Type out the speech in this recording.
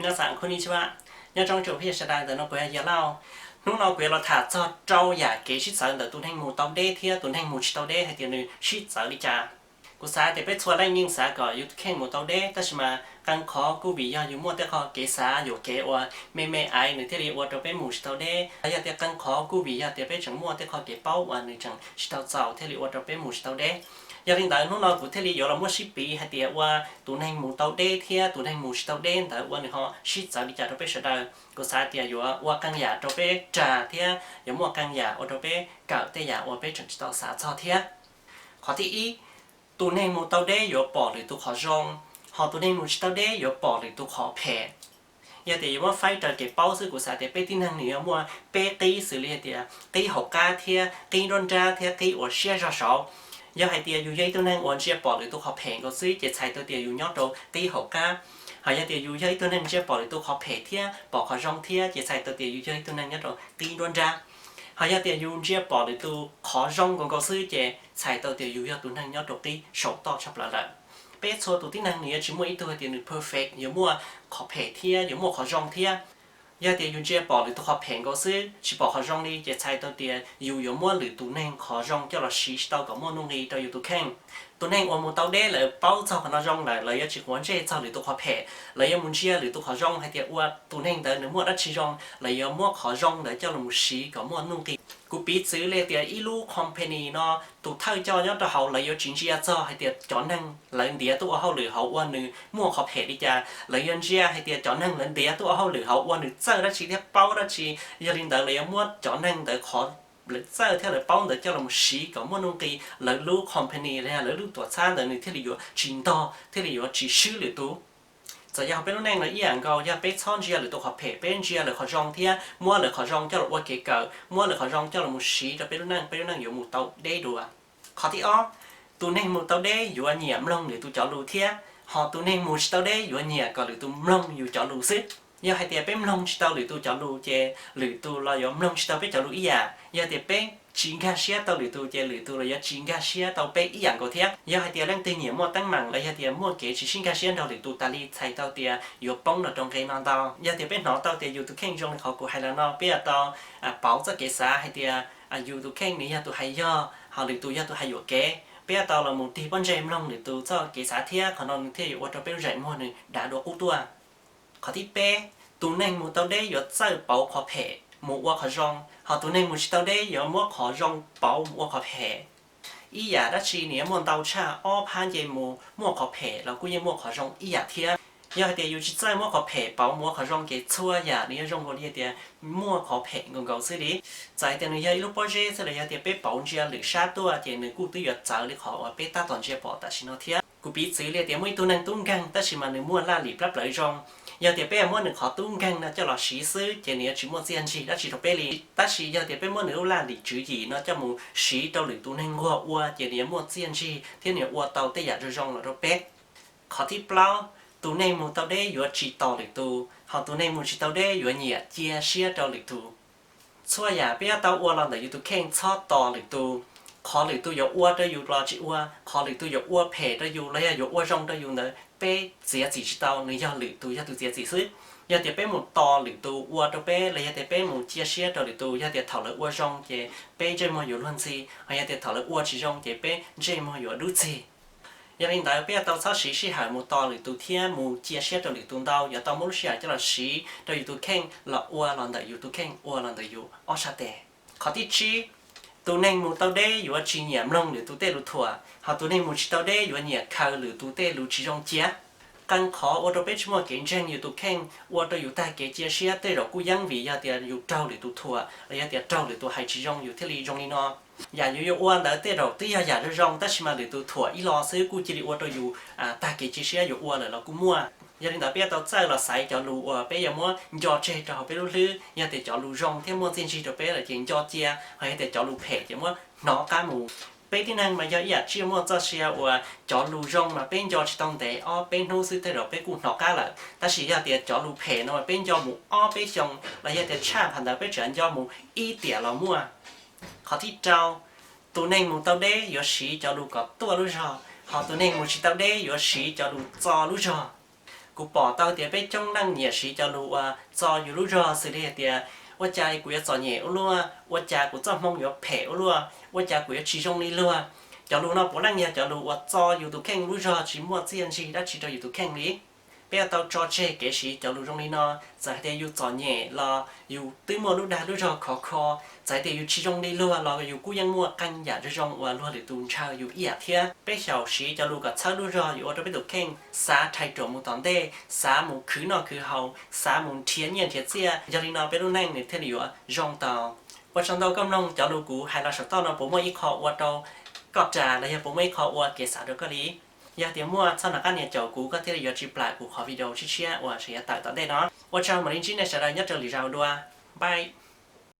Nyob zoo, khub ni tshua, nyob zoo tsoom phooj ywg sawv daws, ntawm no kuv yog Yaj Lauj. Hnub no kuv yuav los tham txog rau yam kev sib txawv ntawm tus neeg mus tau deb thiab tus neeg mus tsis tau deb hais tias nws sib txawv li cas. Kuv xav tias peb txhua leej yeej xav kom yus tus kheej mus tau deb, tab sis mas qee qhov kuj vim yog yus muaj tej qho kev xav yuam kev uas me me aiv nws thiaj li ua rau peb mus tsis tau deb. Yog tias qee qhov kuj vim yog tias peb tseem muaj tej qho kev paub uas nws tseem tsis tau txaus thiaj li ua rau peb mus tsis tau deb. Yog li ntawd hnub no kuv thiaj li yuav los muab sib piv hais tias ua tus neeg mus tau deb thiab tus neeg mus tsis tau deb ntawd ua nws ho sib txawv li cas rau peb sawv daws. Kuv xav tias yuav ua qee yam rau peb ras thiab yuav muaj qee yam ua rau peb kawm tej yam uas peb tseem tsis tau xav txog thiab. Qhov thib ib, tus neeg mus tau deb yuav pom lwm tus qhov zoo, ho tus neeg mus tsis tau deb yuav pom lwm tus qhov phem. Yog tias yuav muab faib raws kev paub xwb, kuv xav tias peb tib neeg nws yuav muaj peb qib xws li hais tias qib hauv qab thiab qib nruab nrab thiab qib uas siab zog saud. Yog hais tias yus yog ib tug neeg uas ntsia pom lwm tus qhov phem nkaus xwb ces txhais tau tias yus nyob rau qib hauv qab. Ho yog tias yus yog ib tug neeg ntsia pom lwm tus qhov phem thiab pom qhov zoo thiab ces txhais tau tias yus yog ib tug neeg nyob rau qib nruab nrab. Ho yog tias yus ntsia pom lwm tus qhov zoo nkaus nkaus xwb ces txhais tau tias yus yog tus neeg nyob rau qib saum toj tshaj plaws lawm. Peb txhua tus tib neeg nws yuav tsis muaj ib tug hais tias nws perfect, yuav muaj qhov phem thiab yuav muaj qhov zoo thiab. Yog tias yus ntsia pom lwm tus qhov phem nkaus xwb, tsis pom qhov zoo li ces txhais tau tias yus yuav muab lwm tus neeg qhov zoo coj los siv tsis tau kom muaj nuj nqis rau yus tus kheej. Tus neeg uas mus tau deb lawv paub txog qhov no zoo lawm, lawv yuav tsis quav ntsej txog lwm tus qhov phem, lawv yuav mus ntsia lwm tus qhov zoo hais tias ua tus neeg ntawd nws muaj dab tsi zoo, lawv yuav muab qhov zoo ntawd coj los siv kom muaj nuj nqis. Kuv piv txwv li tias ib lub company no tus thawj coj nyob rau hauv lawv yuav tsis ntsia txog hais tias cov neeg lawv ntiav tuaj ua hauj lwm hauv ua nws muaj qhov phem li cas, lawv yuav ntsia hais tias cov neeg lawv ntiav tuaj ua hauj lwm hauv ua nws txawj dab tsi thiab paub dab tsi. Yog li ntawd lawv yuav muab cov neeg ntawd qhov lawv txawj thiab lawv paub ntawd coj los siv kom muaj nuj nqis lawv lub company los yog lawv lub tuam txhab ntawd nws thiaj li yuav tsis ntog, thiaj li yuav tsis swb lwm tus. Txawm yog hauv peb lub neej los ib yam nkaus, yog peb txhob ntsia lwm tus qhov phem, peb ntsia lawv qhov zoo thiab muab lawv qhov zoo coj los ua kev kawm, muab lawv qhov zoo coj los mus siv rau peb lub neej, peb lub neej yuav mus tau deb dua. Qhov thib ob, tus neeg mus tau deb yuav nyiam mloog lwm tus cov lus thiab, ho tus neeg mus tsis tau deb yuav nyiam kom lwm tus mloog yus cov lus xwb. Yog hais tias peb mloog tsis tau lwm tus cov lus ces lwm tus los yuav mloog tsis tau peb cov lus ib yam. Yog tias peb tsis nkag siab tau lwm tus ces lwm tus los yuav tsis nkag siab tau peb ib yam nkaus thiab. Yog hais tias leej twg nyiam muaj teeb meem los yog tias muaj kev tsis sib nkag siab nrog lwm tus tas li, txhais tau tias yuav poob los rau nqe no ntau. Yog tias peb hnov tau tias yus tus kheej zoo li qhov kuv hais los no, peb yuav tau pauv txoj kev xav hais tias yus tus kheej nws yog tus hais yog, ho lwm tus yog tus hais yuam kev. Peb yuav tau los mus tig pob ntseg mloog lwm tus txoj kev xav thiab qhov no nws thiaj yuav ua rau peb lub zeem muag nws dav dua qub tuaj. Qhov thib peb, tus neeg mus tau deb yuav txawj pauv qhov phem mus ua qhov zoo, ho tus neeg mus tsis tau deb yuav muab qhov zoo pauv mus ua qhov phem. Ib yam dab tsi nws yuav muaj ntau tshaj ob phab nce mus, muaj qhov phem los kuj yeej muaj qhov zoo ib yam thiab. Yog hais tias yus tsis txawj muab qhov phem pauv mus ua qhov zoo ces txhua yam nws yuav zoo nkaus li tias muaj qhov phem nkaus nkaus xwb li. Txawm hais tias nws yog ib lub pob zeb xwb los yog tias peb pauv ntsia lwm sab tuaj ces nws kuj twb yuav txawv li qhov uas peb tab tom ntsia pom tam sim no thiab. Kuv piv txwv li tias muaj ib tug neeg tub nkeeg tab sis mas nws muaj laj lim plab plawv zoo. Yog tias peb muab nws qhov tub nkeeg no coj los siv xwb ces nws yuav tsis muaj txiaj ntsig dab tsi rau peb li. Tab sis yog tias peb muab nws lub laj lim tswv yim no coj mus siv rau lwm tus neeg nquag ua ces nws yuav muaj txiaj ntsig thiab nws yuav ua tau tej yam zoo zoo los rau peb. Qhov thib plaub, tus neeg mus tau deb yuav tsis tos lwm tus, ho tus neeg mus tsis tau deb yuav nyiam cia siab rau lwm tus. Txhua yam peb yuav tau ua los ntawm yus tus kheej, txhob tos lwm tus. Qhov lwm tus yuav ua rau yus los tsis ua, qhov lwm tus yuav ua phem rau yus los yog yuav ua zoo rau yus ntawd peb txiav txim tsis tau, nws yog lwm tus yog tus txiav txim xwb. Yog tias peb mus tos lwm tus ua rau peb los yog tias peb mus cia siab rau lwm tus, yog tias thaum lawv ua zoo ces peb ntsej muag yuav luag ntxhi, ho yog tias thaum lawv ua tsis zoo ces peb ntsej muag yuav dub txig. Yog li ntawd peb yuav tau txhob siv sij hawm mus tos lwm tus thiab mus cia siab rau lwm tus ntau, yuav tau muab lub sij hawm coj los siv rau yus tus kheej los ua los ntawm yus tus kheej, ua los ntawm yus ob sab tes. Qhov thib tsib, tus neeg mus tau deb yuav tsis nyiam mloog lwm tus tej lus thuam, ho tus neeg mus tsis tau deb yuav nyiam khaws lwm tus tej lus tsis zoo cia. Qee qhov ua rau peb tsis muaj kev ntseeg yus tus kheej, ua rau yus tag kev cia siab tej zaum kuj yeej vim yog tias yus raug lwm tus thuam los yog tias raug lwm tus hais tsis zoo yus thiaj li zoo li no. Yam yus yuav ua ntawd tej zaum twb yog yam zoo zoo tab sis mas lwm tus thuam ib los xwb kuj cia li ua rau yus tag kev cia siab, yus ua lawm los kuj muaj. Yog li ntawd peb yuav tau txawj los xaiv cov lus uas peb yuav muab nco tseg rau hauv peb lub hlwb. Yog tias cov lus zoo thiab muaj txiaj ntsig rau peb lawm ces nco cia, ho yog tias cov lus phem ces muab hnov qab mus. Peb tib neeg mas yog ib yam tsiaj muaj txoj sia uas cov lus zoo mas peb nco tsis tau ntev, ob peb hnub xwb tej zaum peb kuj hnov qab lawm, tab sis yog tias cov lus phem no mas peb nco mus ob peb xyoos los yog tias tshaj pham ntawd peb tseem nco mus ib tiam los muaj. Qhov thib rau, tus neeg mus tau deb yuav siv cov lus kom tuaj lub zog, ho tus neeg mus tsis tau deb yuav siv cov lus txo lub zog. Kuv pom tau tias peb coob leej nyiam siv cov lus uas txo yus lub zog xws li hais tias, ua cas kuv yuav txom nyem ua luaj, ua cas kuv txoj hmoo yuav phem ua luaj, ua cas kuv yuav tsis zoo li luag. Cov lus no puav leej yog cov lus uas txo yus tus kheej lub zog, tsis muaj txiaj ntsig dab tsi rau yus tus kheej li. Peb yuav tau tso tseg kev siv cov lus zoo li no. Txawm hais tias yus txom nyem los yus twb muaj lub dag lub zog khov kho, txawm hais tias yus tsis zoo li luag los yus kuj yeej muaj qee yam zoo zoo uas luag lwm tus ntshaw yus ib yam thiab. Peb xyaum siv cov lus kom txhawb lub zog, yuav ua rau peb tus kheej xav rhais ruam mus tom ntej, xav mus khwv noj khwv haus, xav mus nrhiav nyiaj nrhiav txiaj. Yog li no peb lub neej nws thiaj li yuav zoo tau. Ua tsaug ntau koj mloog cov lus kuv hais los saum toj no puas muaj ib qho ua rau koj ras los yog puas muaj ib qho ua kev xav rau koj li. Yog tias muaj, txhob hnov qab nias caum kuv, koj thiaj li yuav tsis plam kuv qhov video tshiab tshiab uas tseem yuav tawm tom ntej no. Ua tsaug mam li ntsib nej sawv daws nyob rau lwm zaus dua. Bye.